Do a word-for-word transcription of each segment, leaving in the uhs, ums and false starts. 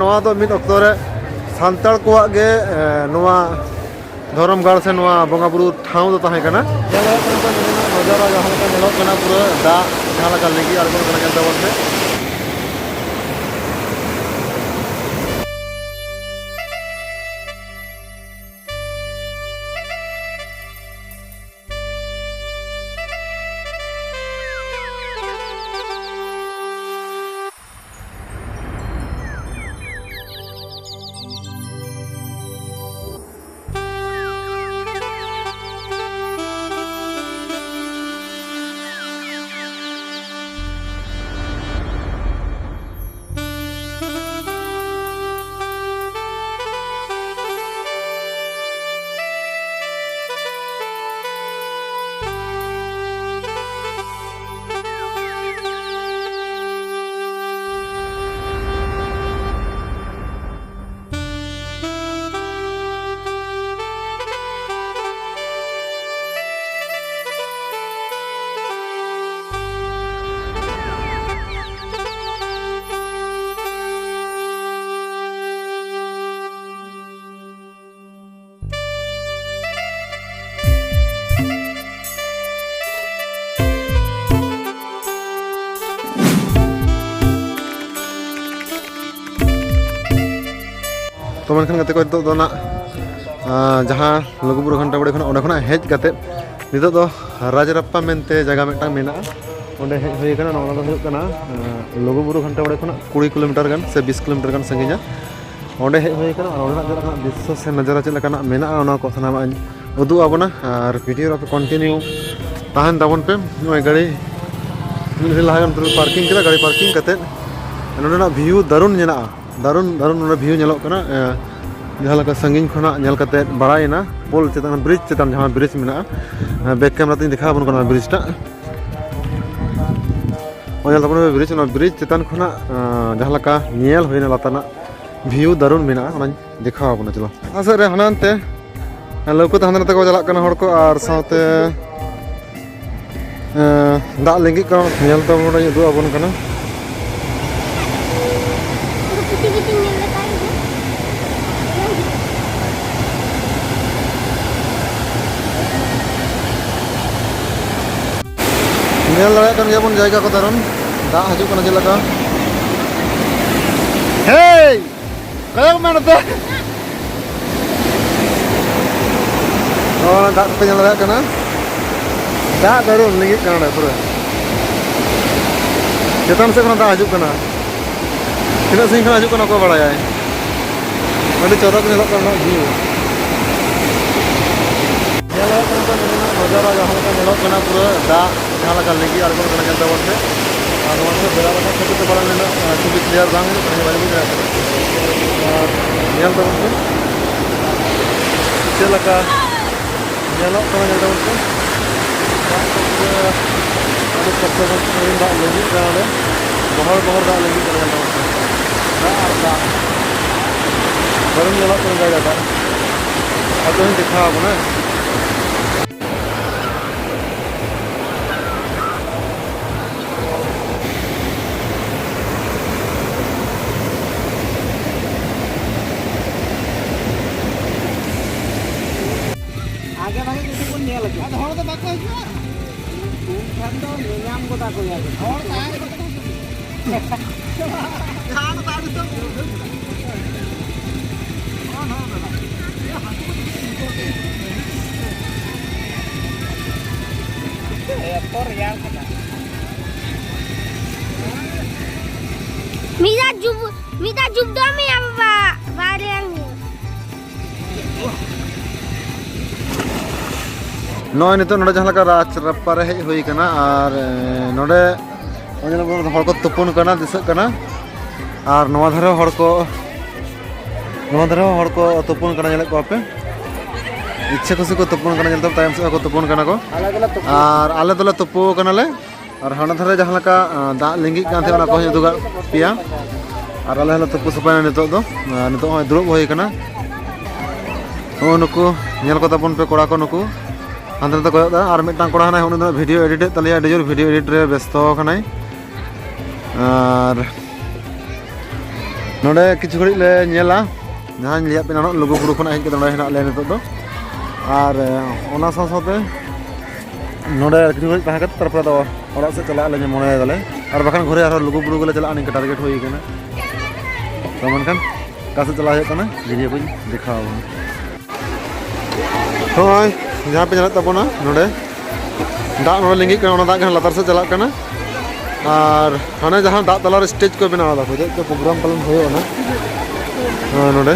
ᱱᱚᱣᱟ ᱫᱚ ᱢᱤᱫ ᱚᱠᱛᱚ ᱨᱮ ᱥᱟᱱᱛᱟᱲ ᱠᱚᱣᱟᱜ ᱜᱮ, ᱮ, ᱱᱚᱣᱟ ᱫᱷᱚᱨᱚᱢ ᱜᱟᱲ ᱥᱮ ᱱᱚᱣᱟ ᱵᱚᱸᱜᱟ ᱵᱩᱨᱩ ᱴᱷᱟᱶ ᱫᱚ ᱛᱟᱦᱮᱸ ᱠᱟᱱᱟ᱾ ᱧᱮᱞ ᱦᱩᱭᱩᱜ ᱠᱟᱱᱟ ᱛᱚ, ᱱᱚᱰᱮᱱᱟᱜ ᱱᱟᱡᱟᱨᱟ ᱡᱟᱦᱟᱸ ᱞᱮᱠᱟ ᱧᱮᱞᱚᱜ ᱠᱟᱱᱟ, ᱯᱩᱨᱟᱹ ᱫᱟᱜ ᱡᱟᱦᱟᱸ ᱞᱮᱠᱟ ᱞᱤᱸᱜᱤ ᱟᱬᱜᱚᱱ ᱠᱟᱱᱟ, ᱧᱮᱞ ᱛᱟᱵᱚᱱ ᱯᱮ᱾ ᱛᱚ ᱢᱮᱱᱠᱷᱟᱱ ᱜᱟᱛᱮ ᱠᱚ, ᱱᱤᱛᱚᱜ ᱫᱚ ᱱᱟᱜ, ᱟᱸ, ᱡᱟᱦᱟᱸ ᱞᱩᱜᱩᱵᱩᱨᱩ ᱜᱷᱟᱱᱴᱟ ᱵᱟᱲᱮ ᱠᱷᱚᱱᱟᱜ, ᱚᱸᱰᱮ ᱠᱷᱚᱱᱟᱜ ᱦᱮᱡ ᱠᱟᱛᱮ ᱱᱤᱛᱚᱜ ᱫᱚ ᱨᱟᱡᱽᱨᱟᱯᱯᱟ ᱢᱮᱱᱛᱮ ᱡᱟᱭᱜᱟ ᱢᱤᱫᱴᱟᱝ ᱢᱮᱱᱟᱜᱼᱟ᱾ ᱚᱸᱰᱮ ᱦᱮᱡ ᱦᱩᱭ ᱟᱠᱟᱱᱟ᱾ ᱱᱚᱣᱟ ᱫᱚ ᱦᱩᱭᱩᱜ ᱠᱟᱱᱟ, ᱟᱸ, ᱞᱩᱜᱩᱵᱩᱨᱩ ᱜᱷᱟᱱᱴᱟ ᱵᱟᱲᱮ ᱠᱷᱚᱱᱟᱜ ᱠᱩᱲᱤ ᱠᱤᱞᱳᱢᱤᱴᱟᱨ ᱜᱟᱱ ᱥᱮ ᱵᱤᱥ ᱠᱤᱞᱳᱢᱤᱴᱟᱨ ᱜᱟᱱ ᱥᱟᱺᱜᱤᱧᱟ᱾ ᱚᱸᱰᱮ ᱦᱮᱡ ᱦᱩᱭ ᱟᱠᱟᱱᱟ ᱟᱨ ᱚᱸᱰᱮᱱᱟᱜ ᱪᱮᱫ ᱞᱮᱠᱟᱱᱟᱜ ᱫᱨᱤᱥᱥᱚ ᱥᱮ ᱱᱟᱡᱟᱨᱟ ᱪᱮᱫ ᱞᱮᱠᱟᱱᱟᱜ ᱢᱮᱱᱟᱜᱼᱟ, ᱚᱱᱟ ᱠᱚ ᱥᱟᱱᱟᱢᱟᱜ ᱤᱧ ᱩᱫᱩᱜ ᱟᱵᱚᱱᱟ᱾ ᱟᱨ ᱵᱷᱤᱰᱤᱭᱳ ᱨᱮ ᱟᱯᱮ ᱠᱚᱱᱴᱤᱱᱤᱭᱩ ᱛᱟᱦᱮᱱ ᱛᱟᱵᱚᱱ ᱯᱮ᱾ ᱱᱚᱜᱼᱚᱭ ᱜᱟᱹᱰᱤ ᱢᱤᱫ ᱜᱷᱟᱹᱲᱤᱡ ᱞᱟᱦᱟ ᱜᱮ ᱱᱚᱛᱮ ᱨᱮ ᱯᱟᱨᱠᱤᱝ ᱠᱮᱫᱟ, ᱜᱟᱹᱰᱤ ᱯᱟᱨᱠᱤᱝ ᱠᱟᱛᱮᱫ ᱱᱚᱸᱰᱮᱱᱟᱜ ᱵᱷᱤᱭᱩ ᱫᱟᱨᱩᱱ ᱧᱮᱞᱚᱜᱼᱟ, ᱫᱟᱨᱩᱱ, ᱫᱟᱨᱩᱱ ᱱᱚᱸᱰᱮ ᱵᱷᱤᱭᱩ ᱧᱮᱞᱚᱜ ᱠᱟᱱᱟ᱾ ᱮ, ᱡᱟᱦᱟᱸ ᱞᱮᱠᱟ ᱥᱟᱺᱜᱤᱧ ᱠᱷᱚᱱᱟᱜ ᱧᱮᱞ ᱠᱟᱛᱮᱫ ᱵᱟᱲᱟᱭᱮᱱᱟ, ᱯᱳᱞ ᱪᱮᱛᱟᱱ, ᱵᱨᱤᱡᱽ ᱪᱮᱛᱟᱱ ᱡᱟᱦᱟᱸ ᱵᱨᱤᱡᱽ ᱢᱮᱱᱟᱜᱼᱟ, ᱮ, ᱵᱮᱠ ᱠᱮᱢᱮᱨᱟ ᱛᱤᱧ ᱫᱮᱠᱷᱟᱣ ᱟᱵᱚᱱ ᱠᱟᱱᱟ ᱵᱨᱤᱡᱽ ᱴᱟᱜ᱾ ᱱᱚᱜᱼᱚᱭ ᱧᱮᱞ ᱛᱟᱵᱚᱱ ᱯᱮ ᱵᱨᱤᱡᱽ, ᱚᱱᱟ ᱵᱨᱤᱡᱽ ᱪᱮᱛᱟᱱ ᱠᱷᱚᱱᱟᱜ, ᱮ, ᱡᱟᱦᱟᱸ ᱞᱮᱠᱟ ᱧᱮᱞ ᱦᱩᱭᱱᱟ ᱞᱟᱛᱟᱨ ᱨᱮᱱᱟᱜ ᱵᱷᱤᱭᱩ ᱫᱟᱨᱩᱱ ᱢᱮᱱᱟᱜᱼᱟ, ᱚᱱᱟᱧ ᱫᱮᱠᱷᱟᱣ ᱟᱵᱚᱱᱟ᱾ ᱪᱚᱞᱚ, ᱚᱱᱟ ᱥᱮᱫ ᱨᱮ ᱦᱟᱱᱟ ᱱᱟᱱᱛᱮ ᱞᱟᱹᱣᱠᱟᱹ ᱛᱮ ᱦᱟᱱᱛᱮ ᱱᱟᱛᱮ ᱠᱚ ᱪᱟᱞᱟᱜ ᱠᱟᱱᱟ ᱦᱚᱲ ᱠᱚ, ᱟᱨ ᱥᱟᱶᱛᱮ, ᱮᱸ, ᱫᱟᱜ ᱞᱤᱸᱜᱤᱜ ᱠᱟᱱᱟ, ᱧᱮᱞ ᱛᱟᱵᱚᱱ ᱱᱚᱰᱮᱧ ᱩᱫᱩᱜ ᱟᱵᱚᱱ ᱠᱟᱱᱟ᱾ ᱠᱟᱱ ᱜᱮᱭᱟᱵᱚᱱ ᱡᱟᱭᱜᱟ ᱠᱚ ᱫᱟᱨᱟᱢ᱾ ᱫᱟᱜ ᱦᱤᱡᱩᱜ ᱠᱟᱱᱟ ᱪᱮᱫ ᱞᱮᱠᱟ? ᱦᱮᱭ! ᱠᱚᱭᱚᱜ ᱢᱮ ᱱᱚᱛᱮ᱾ ᱱᱚᱣᱟ ᱫᱟᱜ ᱠᱚᱯᱮ ᱧᱮᱞ ᱫᱟᱲᱮᱭᱟᱜ ᱠᱟᱱᱟ᱾ ᱫᱟᱜ ᱫᱟᱨᱩᱢ ᱞᱤᱸᱜᱤᱜ ᱠᱟᱱᱟ ᱱᱚᱰᱮ ᱯᱩᱨᱟᱹ᱾ ᱪᱮᱛᱟᱱ ᱥᱮᱫ ᱠᱷᱚᱱᱟᱜ ᱫᱟᱜ ᱦᱤᱡᱩᱜ ᱠᱟᱱᱟ᱾ ᱛᱤᱱᱟᱹᱜ ᱥᱟᱺᱜᱤᱧ ᱠᱷᱚᱱᱟᱜ ᱦᱤᱡᱩᱜ ᱠᱟᱱᱟ ᱚᱠᱚᱭ ᱵᱟᱲᱟᱭᱟᱭ᱾ ᱟᱹᱰᱤ ᱪᱚᱨᱚᱠ ᱧᱮᱞᱚᱜ ᱠᱟᱱᱟ ᱱᱚᱣᱟ view᱾ ᱧᱮᱞ ᱦᱩᱭᱩᱜ ᱠᱟᱱᱟ ᱱᱚᱝᱠᱟ ᱱᱚᱡᱟᱨᱟ ᱡᱟᱦᱟᱸ ᱞᱮᱠᱟ ᱧᱮᱞᱚᱜ ᱠᱟᱱᱟ, ᱯᱩᱨᱟᱹ ᱫᱟᱜ ᱡᱟᱦᱟᱸ ᱞᱮᱠᱟ ᱞᱤᱸᱜᱤ ᱟᱬᱜᱚᱱ ᱠᱟᱱᱟ, ᱧᱮᱞ ᱛᱟᱵᱚᱱ ᱯᱮ᱾ ᱟᱨ ᱱᱚᱣᱟ ᱠᱚᱨᱮ ᱵᱮᱲᱟ ᱨᱟᱠᱟᱵ ᱠᱷᱟᱹᱛᱤᱨ ᱛᱮ ᱯᱟᱞᱮᱱ ᱱᱩᱱᱟᱹᱜ, ᱟᱸ, ᱪᱷᱚᱵᱤ clear ᱵᱟᱝ ᱦᱩᱭᱩᱜ ᱠᱟᱱᱟ, ᱵᱟᱞᱤᱧ ᱵᱩᱡᱽ ᱫᱟᱲᱮᱭᱟᱜ ᱠᱟᱱᱟ᱾ ᱟᱨ ᱧᱮᱞ ᱛᱟᱵᱚᱱ ᱯᱮ ᱪᱮᱫ ᱞᱮᱠᱟ ᱧᱮᱞᱚᱜ ᱠᱟᱱᱟ, ᱧᱮᱞ ᱛᱟᱵᱚᱱ ᱯᱮ᱾ ᱫᱟᱜ ᱫᱚ ᱯᱩᱨᱟᱹ ᱟᱹᱰᱤ ᱠᱚᱥᱴᱚ ᱠᱚᱥᱴᱚ ᱛᱮ ᱫᱟᱜ ᱞᱤᱸᱜᱤᱜ ᱠᱟᱱᱟ ᱱᱚᱰᱮ᱾ ᱜᱚᱦᱚᱲ ᱜᱚᱦᱚᱲ ᱫᱟᱜ ᱞᱤᱸᱜᱤᱜ ᱠᱟᱱᱟ, ᱧᱮᱞ ᱛᱟᱵᱚᱱ ᱯᱮ᱾ ᱫᱟᱜ ᱟᱨ ᱫᱟᱜ᱾ ᱵᱟᱹᱨᱩᱢ ᱧᱮᱞᱚᱜ ᱠᱟᱱᱟ ᱡᱟᱭᱜᱟ ᱴᱟᱜ᱾ ᱟᱫᱚᱧ ᱫᱮᱠᱷᱟᱣ ᱟᱵᱚᱱᱟ᱾ ᱟᱜᱮ ᱵᱷᱟᱜᱮ ᱠᱤᱪᱷᱩ ᱵᱚᱱ ᱧᱮᱞ ᱟᱹᱜᱩ᱾ ᱟᱫᱚ ᱦᱚᱲ ᱫᱚ ᱵᱟᱠᱚ ᱦᱤᱡᱩᱜᱼᱟ᱾ ᱩᱱ ᱠᱷᱟᱱ ᱫᱚ ᱧᱮᱧᱟᱢ ᱜᱚᱫᱟ ᱠᱚ ᱜᱮᱭᱟ ᱠᱚ᱾ ᱦᱚᱲ ᱛᱟᱦᱮᱸ ᱠᱟᱛᱮ ᱠᱚ ᱦᱤᱡᱩᱜᱼᱟ᱾ ᱡᱟᱦᱟᱸ ᱫᱚ ᱟᱹᱰᱤ ᱥᱚᱠ ᱵᱩᱡᱷᱟᱹᱜ ᱠᱟᱱᱟ᱾ ᱦᱚᱸ, ᱦᱚᱸ, ᱫᱟᱫᱟ᱾ ᱮ, ᱦᱟᱹᱠᱩ ᱠᱚ ᱡᱩᱫᱤ ᱠᱚ ᱵᱩᱡᱷᱟᱹᱣ ᱠᱮᱫ᱾ ᱮᱛᱚ ᱨᱮᱭᱟᱲ ᱠᱟᱱᱟ᱾ ᱢᱤᱫ ᱫᱷᱟᱣ ᱡᱩᱵ-, ᱢᱤᱫ ᱫᱷᱟᱣ ᱡᱩᱵ ᱫᱚ ᱢᱮᱭᱟ ᱵᱟᱵᱟ, ᱵᱟᱭ ᱨᱮᱭᱟᱲ ᱢᱮᱭᱟ᱾ ᱱᱚᱜᱼᱚᱭ ᱱᱤᱛᱚᱜ ᱱᱚᱰᱮ ᱡᱟᱦᱟᱸ ᱞᱮᱠᱟ ᱨᱟᱡᱽ ᱨᱟᱯᱯᱟ ᱨᱮ ᱦᱮᱡ ᱦᱩᱭ ᱠᱟᱱᱟ, ᱟᱨ, ᱮ, ᱱᱚᱰᱮ ᱱᱚᱜᱼᱚᱭ ᱧᱮᱞ ᱵᱚᱱ, ᱦᱚᱲ ᱠᱚ ᱛᱩᱯᱩᱱ ᱠᱟᱱᱟ, ᱫᱤᱥᱟᱹᱜ ᱠᱟᱱᱟ᱾ ᱟᱨ ᱱᱚᱣᱟ ᱫᱷᱟᱨᱮ ᱦᱚᱸ ᱦᱚᱲ ᱠᱚ, ᱱᱚᱣᱟ ᱫᱷᱟᱨᱮ ᱦᱚᱸ ᱦᱚᱲ ᱠᱚ ᱛᱩᱯᱩᱱ ᱠᱟᱱᱟ, ᱧᱮᱞᱮᱫ ᱠᱚᱣᱟ ᱯᱮ᱾ ᱤᱪᱪᱷᱟᱹ ᱠᱷᱩᱥᱤ ᱠᱚ ᱛᱩᱯᱩᱱ ᱠᱟᱱᱟ, ᱧᱮᱞ ᱛᱟᱵᱚᱱ ᱛᱟᱭᱚᱢ ᱥᱮᱫ ᱦᱚᱸᱠᱚ ᱛᱩᱯᱩᱱ ᱠᱟᱱᱟ ᱠᱚ᱾ ᱟᱞᱮ ᱫᱚᱞᱮ ᱛᱩᱯᱩ ᱟᱨ ᱟᱞᱮ ᱫᱚᱞᱮ ᱛᱩᱯᱩ ᱠᱟᱱᱟᱞᱮ᱾ ᱟᱨ ᱦᱟᱱᱟ ᱫᱷᱟᱨᱮ ᱡᱟᱦᱟᱸ ᱞᱮᱠᱟ, ᱟᱸ, ᱫᱟᱜ ᱞᱤᱸᱜᱤᱜ ᱠᱟᱱ ᱛᱟᱦᱮᱸᱫ, ᱚᱱᱟ ᱠᱚᱦᱚᱸᱧ ᱩᱫᱩᱜᱟᱜ ᱯᱮᱭᱟ᱾ ᱟᱨ ᱟᱞᱮ ᱦᱚᱸᱞᱮ ᱛᱩᱯᱩ ᱥᱟᱯᱷᱟᱭᱮᱱᱟ ᱱᱤᱛᱚᱜ ᱫᱚ᱾ ᱟᱨ ᱱᱤᱛᱚᱜ ᱦᱚᱸᱜᱼᱚᱭ ᱫᱩᱲᱩᱵ ᱦᱩᱭ ᱠᱟᱱᱟ᱾ ᱱᱚᱜᱼᱚ ᱱᱩᱠᱩ ᱧᱮᱞ ᱠᱚ ᱛᱟᱵᱚᱱ ᱯᱮ ᱠᱚᱲᱟ ᱠᱚ, ᱱᱩᱠᱩ ᱦᱟᱱᱛᱮ ᱱᱟᱛᱮ ᱠᱚᱭᱚᱜ ᱫᱟ᱾ ᱟᱨ ᱢᱤᱫᱴᱟᱝ ᱠᱚᱲᱟ ᱦᱟᱱᱟᱭ, ᱩᱱᱤ ᱫᱚ video edit ᱮᱫ ᱛᱟᱞᱮᱭᱟ, ᱟᱹᱰᱤ ᱡᱳᱨ video edit ᱨᱮ ᱵᱮᱥᱛᱚ ᱟᱠᱟᱱᱟᱭ᱾ ᱟᱨ ᱱᱚᱰᱮ ᱠᱤᱪᱷᱩ ᱜᱷᱟᱹᱲᱤᱡ ᱞᱮ ᱧᱮᱞᱟ, ᱡᱟᱦᱟᱸᱧ ᱞᱟᱹᱭᱟᱫ ᱯᱮᱭᱟ, ᱱᱚᱰᱮ ᱞᱩᱜᱩᱵᱩᱨᱩ ᱠᱷᱚᱱᱟᱜ ᱦᱮᱡ ᱠᱟᱛᱮ ᱱᱚᱰᱮ ᱦᱮᱱᱟᱜ ᱞᱮᱭᱟ ᱱᱤᱛᱚᱜ ᱫᱚ᱾ ᱟᱨ, ᱮ, ᱚᱱᱟ ᱥᱟᱶ ᱥᱟᱶᱛᱮ ᱱᱚᱰᱮ ᱠᱤᱪᱷᱩ ᱜᱷᱟᱹᱲᱤᱡ ᱛᱟᱦᱮᱸ ᱠᱟᱛᱮ ᱛᱟᱨᱯᱚᱨᱮ ᱫᱚ ᱚᱲᱟᱜ ᱥᱮᱫ ᱪᱟᱞᱟᱜ ᱞᱮ ᱢᱚᱱᱮᱭ ᱫᱟᱞᱮ, ᱟᱨ ᱵᱟᱠᱷᱟᱱ ᱜᱷᱩᱨᱮ ᱟᱨᱦᱚᱸ ᱞᱩᱜᱩᱵᱩᱨᱩ ᱜᱮᱞᱮ ᱪᱟᱞᱟᱜᱼᱟ, ᱱᱤᱝᱠᱟ ᱴᱟᱨᱜᱮᱴ ᱦᱩᱭ ᱠᱟᱱᱟ᱾ ᱛᱚ ᱢᱮᱱᱠᱷᱟᱱ ᱚᱠᱟ ᱥᱮᱫ ᱪᱟᱞᱟᱜ ᱦᱩᱭᱩᱜ ᱠᱟᱱᱟ, ᱵᱷᱤᱰᱤᱭᱳ ᱠᱚᱧ ᱫᱮᱠᱷᱟᱣ ᱟᱵᱚᱱᱟ᱾ ᱱᱚᱜᱼᱚᱭ ᱡᱟᱦᱟᱸ ᱯᱮ ᱧᱮᱞᱮᱫ ᱛᱟᱵᱚᱱᱟ ᱱᱚᱰᱮ, ᱫᱟᱜ ᱱᱚᱰᱮ ᱞᱤᱸᱜᱤᱜ ᱠᱟᱱᱟ, ᱚᱱᱟ ᱫᱟᱜ ᱜᱮ ᱞᱟᱛᱟᱨ ᱥᱮᱫ ᱪᱟᱞᱟᱜ ᱠᱟᱱᱟ᱾ ᱟᱨ ᱦᱟᱱᱮ ᱡᱟᱦᱟᱸ ᱫᱟᱜ ᱛᱟᱞᱟᱨᱮ ᱥᱴᱮᱡᱽ ᱠᱚ ᱵᱮᱱᱟᱣ ᱫᱟ ᱠᱚ, ᱪᱮᱫ ᱪᱚ ᱯᱨᱳᱜᱨᱟᱢ ᱯᱟᱞᱚᱱ ᱦᱩᱭᱩᱜᱼᱟ ᱱᱟᱜ᱾ ᱦᱮᱸ, ᱱᱚᱰᱮ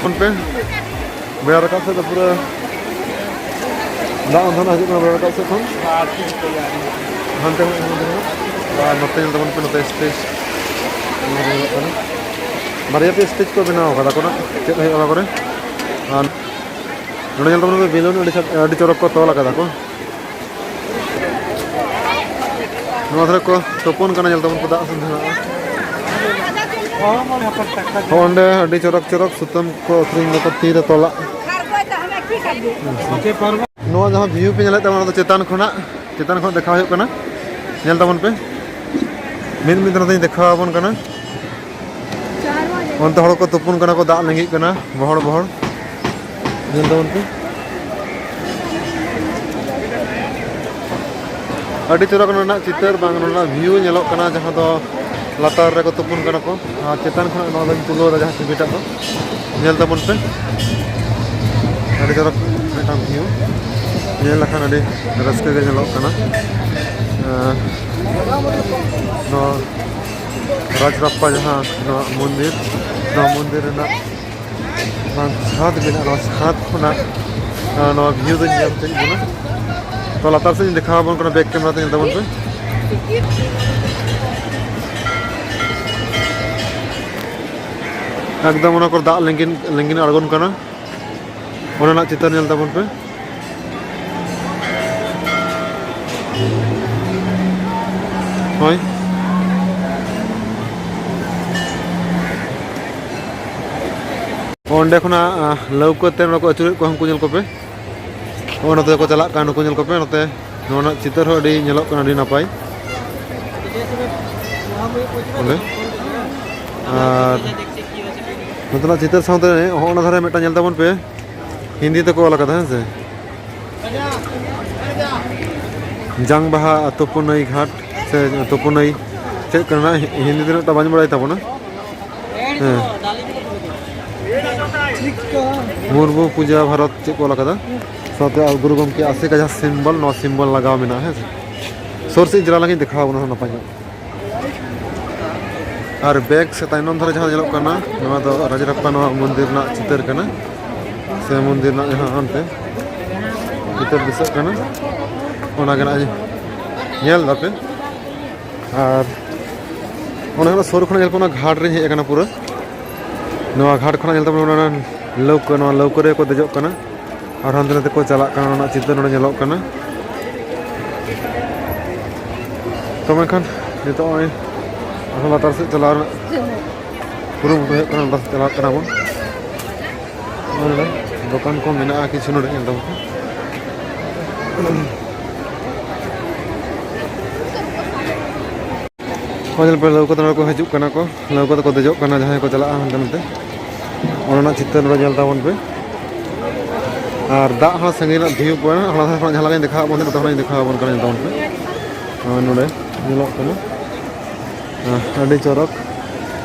ᱯᱷᱳᱱ ᱯᱮ᱾ ᱵᱮᱲᱟ ᱨᱟᱠᱟᱵ ᱥᱮᱫ ᱫᱚ ᱯᱩᱨᱟᱹ ᱫᱟᱜ ᱚᱱᱛᱮ ᱠᱷᱚᱱᱟᱜ ᱦᱤᱡᱩᱜ ᱠᱟᱱᱟ, ᱵᱮᱲᱟ ᱨᱟᱠᱟᱵ ᱥᱮᱫ ᱠᱷᱚᱱ᱾ ᱦᱟᱱᱛᱮ ᱠᱷᱚᱱᱟᱜ, ᱦᱟᱱᱛᱮ ᱠᱷᱚᱱᱟᱜ᱾ ᱟᱨ ᱱᱚᱛᱮ ᱧᱮᱞ ᱛᱟᱵᱚᱱ ᱯᱮ, ᱱᱚᱛᱮ ᱥᱴᱮᱡᱽ ᱧᱮᱞᱚᱜ ᱠᱟᱱᱟ᱾ ᱵᱟᱨᱭᱟ ᱯᱮᱭᱟ ᱥᱴᱮᱡᱽ ᱠᱚ ᱵᱮᱱᱟᱣ ᱠᱟᱫᱟ ᱠᱚ ᱱᱟᱜ, ᱪᱮᱫ ᱦᱩᱭᱩᱜᱼᱟ ᱚᱱᱟ ᱠᱚᱨᱮ᱾ ᱟᱨ ᱱᱚᱰᱮ ᱧᱮᱞ ᱛᱟᱵᱚᱱ ᱯᱮ, ᱵᱮᱞᱩᱱ ᱟᱹᱰᱤ ᱥᱟ-, ᱟᱹᱰᱤ ᱪᱚᱨᱚᱠ ᱠᱚ ᱛᱚᱞ ᱠᱟᱫᱟ ᱠᱚ᱾ ᱱᱚᱣᱟ ᱫᱷᱟᱨᱮ ᱠᱚ ᱛᱩᱯᱩᱱ ᱠᱟᱱᱟ, ᱧᱮᱞ ᱛᱟᱵᱚᱱ ᱯᱮ, ᱫᱟᱜ ᱥᱮᱱ ᱫᱷᱟᱨᱟ᱾ ᱦᱚᱸ, ᱚᱸᱰᱮ ᱟᱹᱰᱤ ᱪᱚᱨᱚᱠ ᱪᱚᱨᱚᱠ ᱥᱩᱛᱟᱹᱢ ᱠᱚ ᱟᱹᱠᱷᱨᱤᱧ ᱫᱟᱠᱚ, ᱛᱤ ᱨᱮ ᱛᱚᱞᱟᱜ᱾ ᱱᱚᱣᱟ ᱡᱟᱦᱟᱸ ᱵᱷᱤᱭᱩ ᱯᱮ ᱧᱮᱞᱮᱫ ᱛᱟᱵᱚᱱᱟ, ᱚᱱᱟ ᱫᱚ ᱪᱮᱛᱟᱱ ᱠᱷᱚᱱᱟᱜ, ᱪᱮᱛᱟᱱ ᱠᱷᱚᱱ ᱫᱮᱠᱷᱟᱣ ᱦᱩᱭᱩᱜ ᱠᱟᱱᱟ, ᱧᱮᱞ ᱛᱟᱵᱚᱱ ᱯᱮ᱾ ᱢᱤᱫ ᱢᱤᱫ ᱫᱷᱟᱨᱮ ᱛᱮᱧ ᱫᱮᱠᱷᱟᱣ ᱟᱵᱚᱱ ᱠᱟᱱᱟ᱾ ᱚᱱᱛᱮ ᱦᱚᱲ ᱠᱚ ᱛᱩᱯᱩᱱ ᱠᱟᱱᱟ ᱠᱚ, ᱫᱟᱜ ᱞᱤᱸᱜᱤᱜ ᱠᱟᱱᱟ ᱵᱚᱦᱚᱲ ᱵᱚᱦᱚᱲ, ᱧᱮᱞ ᱛᱟᱵᱚᱱ ᱯᱮ᱾ ᱟᱹᱰᱤ ᱪᱚᱨᱚᱠ ᱱᱚᱰᱮᱱᱟᱜ ᱪᱤᱛᱟᱹᱨ, ᱵᱟᱝ, ᱱᱚᱰᱮᱱᱟᱜ ᱵᱷᱤᱭᱩ ᱧᱮᱞᱚᱜ ᱠᱟᱱᱟ, ᱡᱟᱦᱟᱸ ᱫᱚ ᱞᱟᱛᱟᱨ ᱨᱮᱠᱚ ᱛᱩᱯᱩᱱ ᱠᱟᱱᱟ ᱠᱚ, ᱟᱨ ᱪᱮᱛᱟᱱ ᱠᱷᱚᱱᱟᱜ ᱱᱚᱣᱟ ᱫᱚᱧ ᱛᱩᱞᱟᱹᱣ ᱮᱫᱟ, ᱡᱟᱦᱟᱸ ᱪᱷᱚᱵᱤᱴᱟᱜ ᱫᱚ ᱧᱮᱞ ᱛᱟᱵᱚᱱ ᱯᱮ᱾ ᱟᱹᱰᱤ ᱪᱚᱨᱚᱠ ᱢᱤᱫᱴᱟᱝ ᱵᱷᱤᱭᱩ, ᱧᱮᱞ ᱞᱮᱠᱷᱟᱱ ᱟᱹᱰᱤ ᱨᱟᱹᱥᱠᱟᱹ ᱜᱮ ᱧᱮᱞᱚᱜ ᱠᱟᱱᱟ᱾ ᱟᱨ ᱱᱚᱣᱟ ᱨᱟᱡᱽᱨᱟᱯᱯᱟ ᱡᱟᱦᱟᱸ ᱱᱚᱣᱟ ᱢᱚᱱᱫᱤᱨ, ᱱᱚᱣᱟ ᱢᱚᱱᱫᱤᱨ ᱨᱮᱱᱟᱜ ᱵᱟᱝ ᱪᱷᱟᱫᱽ ᱢᱮᱱᱟᱜᱼᱟ, ᱱᱚᱣᱟ ᱪᱷᱟᱫᱽ ᱠᱷᱚᱱᱟᱜ, ᱟᱸ, ᱱᱚᱣᱟ ᱵᱷᱤᱭᱩ ᱫᱚᱧ ᱧᱮᱞ ᱦᱚᱪᱚᱭᱮᱫ ᱵᱚᱱᱟ᱾ ᱛᱚ, ᱞᱟᱛᱟᱨ ᱥᱮᱫ ᱤᱧ ᱫᱮᱠᱷᱟᱣ ᱟᱵᱚᱱ ᱠᱟᱱᱟ, ᱵᱮᱠ ᱠᱮᱢᱮᱨᱟ ᱛᱮ ᱧᱮᱞ ᱛᱟᱵᱚᱱ ᱯᱮ᱾ ᱮᱠᱫᱚᱢ ᱚᱱᱟ ᱠᱚᱨᱮ ᱫᱟᱜ ᱞᱤᱸᱜᱤᱱ, ᱞᱤᱸᱜᱤᱱ ᱟᱬᱜᱚᱱ ᱠᱟᱱᱟ, ᱚᱱᱟ ᱨᱮᱱᱟᱜ ᱪᱤᱛᱟᱹᱨ ᱧᱮᱞ ᱛᱟᱵᱚᱱ ᱯᱮ᱾ ᱦᱳᱭ᱾ ᱚᱸᱰᱮ ᱠᱷᱚᱱᱟᱜ, ᱟᱸ, ᱞᱟᱹᱣᱠᱟᱹ ᱛᱮ ᱱᱚᱰᱮ ᱠᱚ ᱟᱹᱪᱩᱨᱮᱫ ᱠᱚᱣᱟ, ᱩᱱᱠᱩ ᱧᱮᱞ ᱠᱚᱯᱮ᱾ ᱱᱚᱜᱼᱚ ᱱᱚᱛᱮ ᱠᱚ ᱪᱟᱞᱟᱜ ᱠᱟᱱᱟ, ᱱᱩᱠᱩ ᱧᱮᱞ ᱠᱚᱯᱮ᱾ ᱱᱚᱛᱮ ᱱᱚᱣᱟ ᱨᱮᱱᱟᱜ ᱪᱤᱛᱟᱹᱨ ᱦᱚᱸ ᱟᱹᱰᱤ ᱧᱮᱞᱚᱜ ᱠᱟᱱᱟ, ᱟᱹᱰᱤ ᱱᱟᱯᱟᱭ᱾ ᱚᱸᱰᱮ᱾ ᱟᱨ ᱱᱚᱛᱮᱱᱟᱜ ᱪᱤᱛᱟᱹᱨ ᱥᱟᱶᱛᱮ ᱦᱚᱸᱜᱼᱚ ᱱᱟ ᱫᱷᱟᱨᱮ ᱢᱤᱫᱴᱟᱝ ᱧᱮᱞ ᱛᱟᱵᱚᱱ ᱯᱮ, ᱦᱤᱱᱫᱤ ᱛᱮᱠᱚ ᱚᱞ ᱟᱠᱟᱫᱟ, ᱦᱮᱸ ᱥᱮ᱾ ᱡᱟᱝ ᱵᱟᱦᱟ ᱛᱩᱯᱩ ᱱᱟᱹᱭ ᱜᱷᱟᱴ ᱥᱮ ᱛᱩᱯᱩ ᱱᱟᱹᱭ ᱪᱮᱫ ᱠᱟᱱᱟ, ᱦᱤ-, ᱦᱤᱱᱫᱤ ᱛᱮ ᱩᱱᱟᱹᱜ ᱴᱟ ᱵᱟᱹᱧ ᱵᱟᱲᱟᱭ ᱛᱟᱵᱚᱱᱟ᱾ ᱦᱮᱸ᱾ ᱢᱩᱨᱢᱩ ᱯᱩᱡᱟ ᱵᱷᱟᱨᱚᱛ ᱪᱮᱫ ᱠᱚ ᱚᱞ ᱟᱠᱟᱫᱟ, ᱥᱟᱶᱛᱮ ᱟᱵᱚ ᱜᱩᱨᱩ ᱜᱚᱢᱠᱮ ᱟᱥᱮᱠᱟ ᱡᱟᱦᱟᱸ ᱥᱤᱢᱵᱚᱞ, ᱱᱚᱣᱟ ᱥᱤᱢᱵᱚᱞ ᱞᱟᱜᱟᱣ ᱢᱮᱱᱟᱜᱼᱟ, ᱦᱮᱸ ᱥᱮ᱾ ᱥᱩᱨ ᱥᱮᱫ ᱤᱧ ᱪᱟᱞᱟᱣ ᱞᱮᱱᱠᱷᱟᱱ ᱫᱮᱠᱷᱟᱣ ᱟᱵᱚᱱᱟ ᱱᱟᱯᱟᱭ ᱧᱚᱜ᱾ ᱟᱨ ᱵᱮᱠ ᱥᱮ ᱛᱟᱭᱱᱚᱢ ᱫᱷᱟᱨᱮ ᱡᱟᱦᱟᱸ ᱧᱮᱞᱚᱜ ᱠᱟᱱᱟ, ᱱᱚᱣᱟ ᱫᱚ ᱨᱟᱡᱽᱨᱟᱯᱯᱟ ᱱᱚᱣᱟ ᱢᱚᱱᱫᱤᱨ ᱨᱮᱱᱟᱜ ᱪᱤᱛᱟᱹᱨ ᱠᱟᱱᱟ, ᱥᱮ ᱢᱚᱱᱫᱤᱨ ᱨᱮᱱᱟᱜ ᱡᱟᱦᱟᱸ ᱦᱟᱱᱛᱮ ᱪᱤᱛᱟᱹᱨ ᱫᱤᱥᱟᱹᱜ ᱠᱟᱱᱟ, ᱚᱱᱟ ᱜᱮ ᱱᱟᱜ ᱧᱮᱞ ᱫᱟᱯᱮ᱾ ᱟᱨ ᱚᱱᱟ ᱠᱷᱚᱱᱟᱜ ᱥᱩᱨ ᱠᱷᱚᱱᱟᱜ ᱧᱮᱞ ᱯᱮ, ᱚᱱᱟ ᱜᱷᱟᱴ ᱨᱤᱧ ᱦᱮᱡ ᱟᱠᱟᱱᱟ ᱯᱩᱨᱟᱹ᱾ ᱱᱚᱣᱟ ᱜᱷᱟᱴ ᱠᱷᱚᱱᱟᱜ ᱧᱮᱞ ᱛᱟᱵᱚᱱ ᱚᱱᱟ ᱞᱟᱹᱣᱠᱟᱹ, ᱱᱚᱣᱟ ᱞᱟᱹᱣᱠᱟᱹ ᱨᱮᱠᱚ ᱫᱮᱡᱚᱜ ᱠᱟᱱᱟ ᱟᱨ ᱦᱟᱱᱛᱮ ᱱᱟᱛᱮ ᱠᱚ ᱪᱟᱞᱟᱜ ᱠᱟᱱᱟ, ᱚᱱᱟ ᱪᱤᱛᱟᱹᱨ ᱱᱚᱰᱮ ᱧᱮᱞᱚᱜ ᱠᱟᱱᱟ᱾ ᱛᱚ ᱢᱮᱱᱠᱷᱟᱱ ᱱᱤᱛᱚᱜ ᱱᱚᱜᱼᱚᱭ ᱟᱨᱦᱚᱸ ᱞᱟᱛᱟᱨ ᱥᱮᱫ ᱪᱟᱞᱟᱣ ᱨᱮᱱᱟᱜ ᱠᱩᱨᱩᱢᱩᱴᱩ ᱦᱩᱭᱩᱜ ᱠᱟᱱᱟ, ᱞᱟᱛᱟᱨ ᱥᱮᱫ ᱪᱟᱞᱟᱣ ᱠᱟᱱᱟ ᱵᱚᱱ᱾ ᱱᱚᱰᱮ ᱫᱚᱠᱟᱱ ᱠᱚ ᱢᱮᱱᱟᱜᱼᱟ ᱠᱤᱪᱷᱩ ᱱᱚᱰᱮ ᱧᱮᱞ ᱛᱟᱵᱚᱱ ᱯᱮ᱾ ᱦᱚᱸ, ᱧᱮᱞ ᱯᱮ, ᱞᱟᱹᱣᱠᱟᱹ ᱛᱮ ᱱᱚᱰᱮ ᱠᱚ ᱦᱤᱡᱩᱜ ᱠᱟᱱᱟ ᱠᱚ, ᱞᱟᱹᱣᱠᱟᱹ ᱛᱮᱠᱚ ᱫᱮᱡᱚᱜ ᱠᱟᱱᱟ ᱡᱟᱦᱟᱸᱭ ᱠᱚ ᱪᱟᱞᱟᱜᱼᱟ ᱦᱟᱱᱛᱮ ᱱᱟᱛᱮ᱾ ᱚᱱᱟ ᱨᱮᱱᱟᱜ ᱪᱤᱛᱟᱹᱨ ᱱᱚᱰᱮ ᱧᱮᱞ ᱛᱟᱵᱚᱱ ᱯᱮ᱾ ᱟᱨ ᱫᱟᱜ ᱦᱚᱸ ᱥᱟᱺᱜᱤᱧ ᱨᱮᱱᱟᱜ view point, ᱦᱟᱱᱟ ᱫᱷᱟᱨᱮ ᱠᱷᱚᱱᱟᱜ ᱡᱟᱦᱟᱸ ᱞᱮᱠᱟᱧ ᱫᱮᱠᱷᱟᱣ ᱟᱵᱚᱱ ᱠᱟᱱᱟ, ᱛᱚᱠᱷᱚᱱᱤᱧ ᱫᱮᱠᱷᱟᱣ ᱟᱵᱚᱱ ᱠᱟᱱᱟ, ᱧᱮᱞ ᱛᱟᱵᱚᱱ ᱯᱮ᱾ ᱟᱨ ᱱᱚᱰᱮ ᱧᱮᱞᱚᱜ ᱠᱟᱱᱟ, ᱟᱨ ᱟᱹᱰᱤ ᱪᱚᱨᱚᱠ,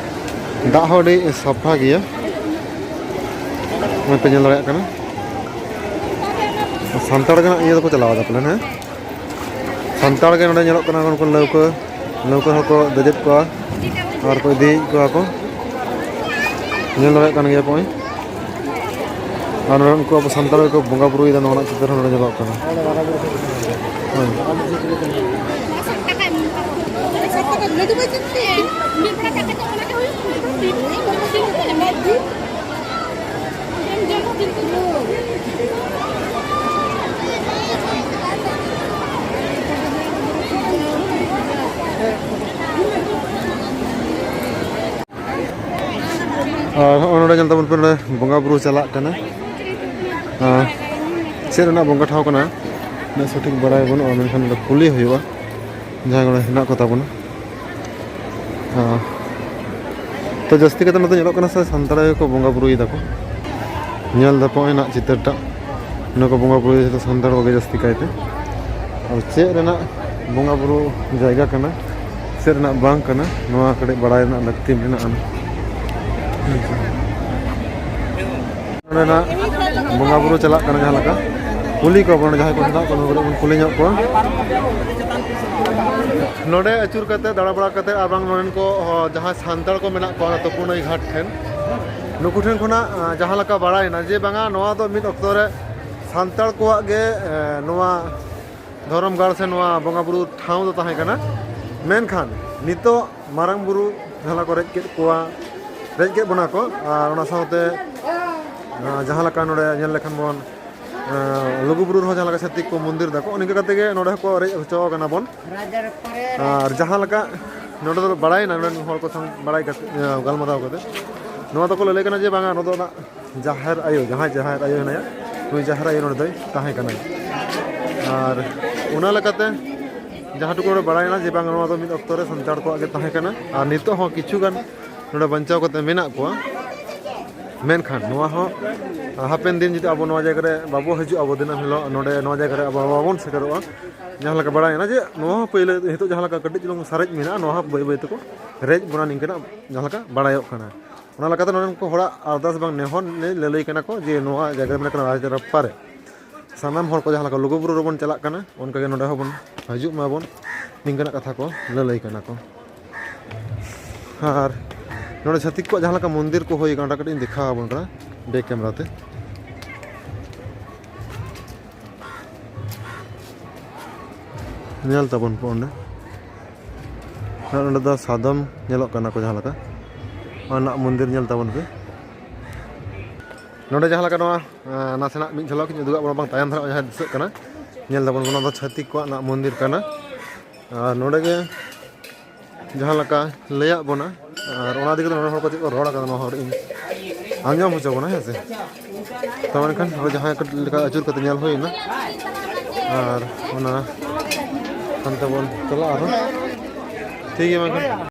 ᱫᱟᱜ ᱦᱚᱸ ᱟᱹᱰᱤ ᱥᱟᱯᱷᱟ ᱜᱮᱭᱟ, ᱱᱚᱜᱼᱚᱭ ᱯᱮ ᱧᱮᱞ ᱫᱟᱲᱮᱭᱟᱜ ᱠᱟᱱᱟ᱾ ᱥᱟᱱᱛᱟᱲ ᱜᱮ ᱱᱟᱜ ᱤᱭᱟᱹ ᱫᱚᱠᱚ ᱪᱟᱞᱟᱣ ᱮᱫᱟ ᱯᱟᱞᱮᱱ, ᱦᱮᱸ? ᱥᱟᱱᱛᱟᱲ ᱜᱮ ᱱᱚᱰᱮ ᱧᱮᱞᱚᱜ ᱠᱟᱱᱟ, ᱱᱩᱠᱩ ᱞᱟᱹᱣᱠᱟᱹ, ᱞᱟᱹᱣᱠᱟᱹ ᱦᱚᱸᱠᱚ ᱫᱮᱡᱮᱫ ᱠᱚᱣᱟ ᱟᱨ ᱠᱚ ᱤᱫᱤᱭᱮᱫ ᱠᱚᱣᱟ ᱠᱚ, ᱧᱮᱞ ᱫᱟᱲᱮᱭᱟᱜ ᱠᱟᱱ ᱜᱮᱭᱟ ᱯᱮ᱾ ᱟᱨ ᱱᱚᱰᱮ ᱩᱱᱠᱩ ᱟᱵᱚ ᱥᱟᱱᱛᱟᱲ ᱜᱮᱠᱚ ᱵᱚᱸᱜᱟ ᱵᱩᱨᱩᱭᱮᱫᱟ, ᱱᱚᱣᱟ ᱨᱮᱱᱟᱜ ᱪᱤᱛᱟᱹᱨ ᱦᱚᱸ ᱱᱚᱰᱮ ᱧᱮᱞᱚᱜ ᱠᱟᱱᱟ᱾ ᱦᱳᱭ᱾ ᱟᱨ ᱦᱚᱸᱜᱼᱚᱭ ᱱᱚᱰᱮ ᱧᱮᱞ ᱛᱟᱵᱚᱱ ᱯᱮ, ᱱᱚᱰᱮ ᱵᱚᱸᱜᱟ ᱵᱩᱨᱩ ᱪᱟᱞᱟᱜ ᱠᱟᱱᱟ᱾ ᱟᱨ ᱪᱮᱫ ᱨᱮᱱᱟᱜ ᱵᱚᱸᱜᱟ ᱴᱷᱟᱶ ᱠᱟᱱᱟ, ᱩᱱᱟᱹᱜ ᱥᱚᱴᱷᱤᱠ ᱵᱟᱲᱟᱭ ᱵᱟᱹᱱᱩᱜᱼᱟ, ᱢᱮᱱᱠᱷᱟᱱ ᱱᱚᱰᱮ ᱠᱩᱞᱤ ᱦᱩᱭᱩᱜᱼᱟ ᱡᱟᱦᱟᱸᱭ ᱠᱚ ᱱᱚᱰᱮ ᱦᱮᱱᱟᱜ ᱠᱚ ᱛᱟᱵᱚᱱᱟ᱾ ᱦᱮᱸ᱾ ᱛᱚ, ᱡᱟᱹᱥᱛᱤ ᱠᱟᱛᱮ ᱱᱚᱛᱮ ᱧᱮᱞᱚᱜ ᱠᱟᱱᱟ ᱥᱮ, ᱥᱟᱱᱛᱟᱲ ᱜᱮᱠᱚ ᱵᱚᱸᱜᱟ ᱵᱩᱨᱩᱭ ᱫᱟᱠᱚ᱾ ᱧᱮᱞ ᱫᱟᱯᱮ ᱱᱚᱜᱼᱚᱭ ᱱᱟᱜ ᱪᱤᱛᱟᱹᱨ ᱴᱟᱜ, ᱱᱚᱣᱟ ᱠᱚ ᱵᱚᱸᱜᱟ ᱵᱩᱨᱩᱭ ᱫᱟ ᱥᱟᱱᱛᱟᱲ ᱠᱚᱜᱮ ᱡᱟᱹᱥᱛᱤ ᱠᱟᱭᱛᱮ᱾ ᱟᱨ ᱪᱮᱫ ᱨᱮᱱᱟᱜ ᱵᱚᱸᱜᱟ ᱵᱩᱨᱩ ᱡᱟᱭᱜᱟ ᱠᱟᱱᱟ, ᱪᱮᱫ ᱨᱮᱱᱟᱜ ᱵᱟᱝ ᱠᱟᱱᱟ, ᱱᱚᱣᱟ ᱠᱟᱹᱴᱤᱡ ᱵᱟᱲᱟᱭ ᱨᱮᱱᱟᱜ ᱞᱟᱹᱠᱛᱤ ᱢᱮᱱᱟᱜᱼᱟ᱾ ᱱᱚᱰᱮᱱᱟᱜ ᱵᱚᱸᱜᱟ ᱵᱩᱨᱩ ᱪᱟᱞᱟᱜ ᱠᱟᱱᱟ, ᱡᱟᱦᱟᱸ ᱞᱮᱠᱟ ᱠᱩᱞᱤ ᱠᱚᱣᱟ ᱵᱚᱱ, ᱡᱟᱦᱟᱸᱭ ᱠᱚ ᱢᱮᱱᱟᱜ ᱠᱚᱣᱟ, ᱱᱚᱰᱮ ᱵᱚᱱ ᱠᱩᱞᱤ ᱧᱚᱜ ᱠᱚᱣᱟ᱾ ᱱᱚᱰᱮ ᱟᱹᱪᱩᱨ ᱠᱟᱛᱮ, ᱫᱟᱬᱟ ᱵᱟᱲᱟ ᱠᱟᱛᱮ, ᱟᱨ ᱵᱟᱝ ᱱᱚᱰᱮᱱ ᱠᱚ, ᱦᱚ, ᱡᱟᱦᱟᱸᱭ ᱥᱟᱱᱛᱟᱲ ᱠᱚ ᱢᱮᱱᱟᱜ ᱠᱚᱣᱟ ᱛᱩᱯᱩᱱᱟᱹᱭ ᱜᱷᱟᱴ ᱴᱷᱮᱱ, ᱱᱩᱠᱩ ᱴᱷᱮᱱ ᱠᱷᱚᱱᱟᱜ, ᱟᱸ, ᱡᱟᱦᱟᱸ ᱞᱮᱠᱟ ᱵᱟᱲᱟᱭᱮᱱᱟ ᱡᱮ ᱵᱟᱝᱟ, ᱱᱚᱣᱟ ᱫᱚ ᱢᱤᱫ ᱚᱠᱛᱚ ᱨᱮ ᱥᱟᱱᱛᱟᱲ ᱠᱚᱣᱟᱜ ᱜᱮ, ᱮ, ᱱᱚᱣᱟ ᱫᱷᱚᱨᱚᱢ ᱜᱟᱲ ᱥᱮ ᱱᱚᱣᱟ ᱵᱚᱸᱜᱟ ᱵᱩᱨᱩ ᱴᱷᱟᱶ ᱫᱚ ᱛᱟᱦᱮᱸ ᱠᱟᱱᱟ᱾ ᱢᱮᱱᱠᱷᱟᱱ ᱱᱤᱛᱚᱜ ᱢᱟᱨᱟᱝ ᱵᱩᱨᱩ ᱡᱟᱦᱟᱸ ᱠᱚ ᱨᱮᱡ ᱠᱮᱫ ᱠᱚᱣᱟ, ᱨᱮᱡ ᱠᱮᱫ ᱵᱚᱱᱟ ᱠᱚ, ᱟᱨ ᱚᱱᱟ ᱥᱟᱶᱛᱮ, ᱟᱸ, ᱡᱟᱦᱟᱸ ᱞᱮᱠᱟ ᱱᱚᱰᱮ ᱧᱮᱞ ᱞᱮᱠᱷᱟᱱ ᱵᱚᱱ, ᱟᱸ, ᱞᱩᱜᱩ ᱵᱩᱨᱩ ᱨᱮᱦᱚᱸ ᱡᱟᱦᱟᱸ ᱞᱮᱠᱟ ᱪᱷᱟᱹᱛᱤᱠ ᱠᱚ ᱢᱚᱱᱫᱤᱨ ᱫᱟᱠᱚ, ᱚᱱᱠᱟ ᱠᱟᱛᱮ ᱜᱮ ᱱᱚᱰᱮ ᱦᱚᱸᱠᱚ ᱨᱮᱡ ᱦᱚᱪᱚ ᱟᱠᱟᱱᱟ ᱵᱚᱱ᱾ ᱟᱨ ᱡᱟᱦᱟᱸ ᱞᱮᱠᱟ ᱱᱚᱰᱮ ᱫᱚ ᱵᱟᱲᱟᱭᱮᱱᱟ, ᱱᱚᱰᱮᱱ ᱦᱚᱲ ᱠᱚ ᱥᱟᱶ ᱵᱟᱲᱟᱭ ᱠᱟᱛᱮ, ᱟᱸ, ᱜᱟᱞᱢᱟᱨᱟᱣ ᱠᱟᱛᱮ, ᱱᱚᱣᱟ ᱫᱚᱠᱚ ᱞᱟᱹᱭ ᱠᱟᱱᱟ ᱡᱮ ᱵᱟᱝᱟ, ᱱᱚᱣᱟ ᱫᱚ ᱚᱱᱟ ᱡᱟᱦᱮᱨ ᱟᱭᱳ, ᱡᱟᱦᱟᱸᱭ ᱡᱟᱦᱮᱨ ᱟᱭᱳ ᱦᱮᱱᱟᱭᱟ, ᱱᱩᱭ ᱡᱟᱦᱮᱨ ᱟᱭᱳ ᱱᱚᱰᱮ ᱫᱚᱭ ᱛᱟᱦᱮᱸ ᱠᱟᱱᱟᱭ᱾ ᱟᱨ ᱚᱱᱟ ᱞᱮᱠᱟᱛᱮ ᱡᱟᱦᱟᱸ ᱴᱩᱠᱩ ᱱᱚᱰᱮ ᱵᱟᱲᱟᱭᱮᱱᱟ ᱡᱮ ᱵᱟᱝ, ᱱᱚᱣᱟ ᱫᱚ ᱢᱤᱫ ᱚᱠᱛᱚ ᱨᱮ ᱥᱟᱱᱛᱟᱲ ᱠᱚᱣᱟᱜ ᱜᱮ ᱛᱟᱦᱮᱸ ᱠᱟᱱᱟ, ᱟᱨ ᱱᱤᱛᱚᱜ ᱦᱚᱸ ᱠᱤᱪᱷᱩ ᱜᱟᱱ ᱱᱚᱰᱮ ᱵᱟᱧᱪᱟᱣ ᱠᱟᱛᱮ ᱢᱮᱱᱟᱜ ᱠᱚᱣᱟ᱾ ᱢᱮᱱᱠᱷᱟᱱ ᱱᱚᱣᱟ ᱦᱚᱸ ᱦᱟᱯᱮᱱ ᱫᱤᱱ ᱡᱩᱫᱤ ᱟᱵᱚ ᱱᱚᱣᱟ ᱡᱟᱭᱜᱟ ᱨᱮ ᱵᱟᱵᱚ ᱦᱤᱡᱩᱜᱼᱟ, ᱟᱵᱚ ᱫᱤᱱᱟᱹᱢ ᱦᱤᱞᱳᱜ ᱱᱚᱰᱮ ᱱᱚᱣᱟ ᱡᱟᱭᱜᱟ ᱨᱮ ᱟᱵᱚ ᱵᱟᱵᱚᱱ ᱥᱮᱴᱮᱨᱚᱜᱼᱟ, ᱡᱟᱦᱟᱸ ᱞᱮᱠᱟ ᱵᱟᱲᱟᱭᱮᱱᱟ ᱡᱮ ᱱᱚᱣᱟ ᱦᱚᱸ ᱯᱳᱭᱞᱳ ᱱᱤᱛᱚᱜ ᱡᱟᱦᱟᱸ ᱞᱮᱠᱟ ᱠᱟᱹᱴᱤᱡ ᱪᱩᱞᱩᱝ ᱥᱟᱨᱮᱡ ᱢᱮᱱᱟᱜᱼᱟ, ᱱᱚᱣᱟ ᱦᱚᱸ ᱵᱟᱹᱭ ᱵᱟᱹᱭ ᱛᱮᱠᱚ ᱨᱮᱡ ᱵᱚᱱᱟ ᱱᱤᱝᱠᱟᱹᱱᱟᱜ ᱡᱟᱦᱟᱸ ᱞᱮᱠᱟ ᱵᱟᱲᱟᱭᱚᱜ ᱠᱟᱱᱟ᱾ ᱚᱱᱟ ᱞᱮᱠᱟᱛᱮ ᱱᱚᱰᱮᱱ ᱠᱚ ᱦᱚᱲᱟᱜ ᱟᱨᱫᱟᱥ ᱵᱟᱝ ᱱᱮᱦᱚᱨ ᱞᱟᱹᱞᱟᱹᱭ ᱠᱟᱱᱟ ᱠᱚ ᱡᱮ ᱱᱚᱣᱟ ᱡᱟᱭᱜᱟ ᱨᱮ ᱢᱮᱱᱟᱜ ᱠᱟᱱᱟ ᱨᱟᱡᱽᱨᱟᱯᱯᱟ ᱨᱮ᱾ ᱥᱟᱱᱟᱢ ᱦᱚᱲ ᱠᱚ ᱡᱟᱦᱟᱸ ᱞᱮᱠᱟ ᱞᱩᱜᱩᱵᱩᱨᱩ ᱨᱮᱵᱚᱱ ᱪᱟᱞᱟᱜ ᱠᱟᱱᱟ, ᱚᱱᱠᱟᱜᱮ ᱱᱚᱰᱮ ᱦᱚᱸᱵᱚᱱ ᱦᱤᱡᱩᱜ ᱢᱟᱵᱚᱱ, ᱱᱤᱝᱠᱟᱹᱱᱟᱜ ᱠᱟᱛᱷᱟ ᱠᱚ ᱞᱟᱹᱞᱟᱹᱭ ᱠᱟᱱᱟ ᱠᱚ᱾ ᱟᱨ ᱱᱚᱰᱮ ᱪᱷᱟᱹᱛᱤᱠ ᱠᱚᱣᱟᱜ ᱡᱟᱦᱟᱸ ᱞᱮᱠᱟ ᱢᱚᱱᱫᱤᱨ ᱠᱚ ᱦᱩᱭ ᱟᱠᱟᱱᱟ, ᱚᱱᱟ ᱠᱟᱹᱴᱤᱡ ᱤᱧ ᱫᱮᱠᱷᱟᱣ ᱟᱵᱚᱱ ᱠᱟᱱᱟ ᱵᱮᱠ ᱠᱮᱢᱮᱨᱟ ᱛᱮ᱾ ᱧᱮᱞ ᱛᱟᱵᱚᱱ ᱯᱮ ᱚᱸᱰᱮ᱾ ᱟᱨ ᱚᱸᱰᱮ ᱫᱚ ᱥᱟᱫᱚᱢ ᱧᱮᱞᱚᱜ ᱠᱟᱱᱟ ᱠᱚ ᱡᱟᱦᱟᱸ ᱞᱮᱠᱟ᱾ ᱚᱱᱟ ᱨᱮᱱᱟᱜ ᱢᱚᱱᱫᱤᱨ ᱧᱮᱞ ᱛᱟᱵᱚᱱ ᱯᱮ᱾ ᱱᱚᱰᱮ ᱡᱟᱦᱟᱸ ᱞᱮᱠᱟ ᱱᱚᱣᱟ, ᱮᱸ, ᱱᱟᱥᱮᱱᱟᱜ ᱢᱤᱫ ᱡᱷᱚᱞᱚᱠ ᱤᱧ ᱩᱫᱩᱜ ᱟᱜ ᱵᱚᱱᱟ, ᱵᱟᱝ ᱛᱟᱭᱚᱢ ᱫᱷᱟᱨᱟ ᱡᱟᱦᱟᱸ ᱫᱤᱥᱟᱹᱜ ᱠᱟᱱᱟ, ᱧᱮᱞ ᱛᱟᱵᱚᱱ ᱯᱮ, ᱚᱱᱟ ᱫᱚ ᱪᱷᱟᱹᱛᱤᱠ ᱠᱚᱣᱟᱜ ᱱᱟᱜ ᱢᱚᱱᱫᱤᱨ ᱠᱟᱱᱟ᱾ ᱟᱨ ᱱᱚᱰᱮ ᱜᱮ ᱡᱟᱦᱟᱸ ᱞᱮᱠᱟ ᱞᱟᱹᱭᱟᱜ ᱵᱚᱱᱟ, ᱟᱨ ᱚᱱᱟ ᱤᱫᱤ ᱠᱟᱛᱮ ᱱᱚᱰᱮ ᱦᱚᱲ ᱠᱚ ᱪᱮᱫ ᱠᱚ ᱨᱚᱲ ᱟᱠᱟᱫᱟ, ᱱᱚᱣᱟ ᱦᱚᱲ ᱤᱧ ᱟᱸᱡᱚᱢ ᱦᱚᱪᱚ ᱵᱚᱱᱟ, ᱦᱮᱸ ᱥᱮ᱾ ᱛᱚ ᱢᱮᱱᱠᱷᱟᱱ ᱱᱚᱰᱮ ᱡᱟᱦᱟᱸᱭ ᱠᱟᱹᱴᱤᱡ ᱞᱮᱠᱟ ᱟᱹᱪᱩᱨ ᱠᱟᱛᱮ ᱧᱮᱞ ᱦᱩᱭᱱᱟ, ᱟᱨ ᱚᱱᱟ ᱦᱟᱱᱛᱮ ᱵᱚᱱ ᱪᱟᱞᱟᱜᱼᱟ ᱟᱨᱦᱚᱸ᱾ ᱴᱷᱤᱠ ᱜᱮᱭᱟ ᱢᱮᱱᱠᱷᱟᱱ᱾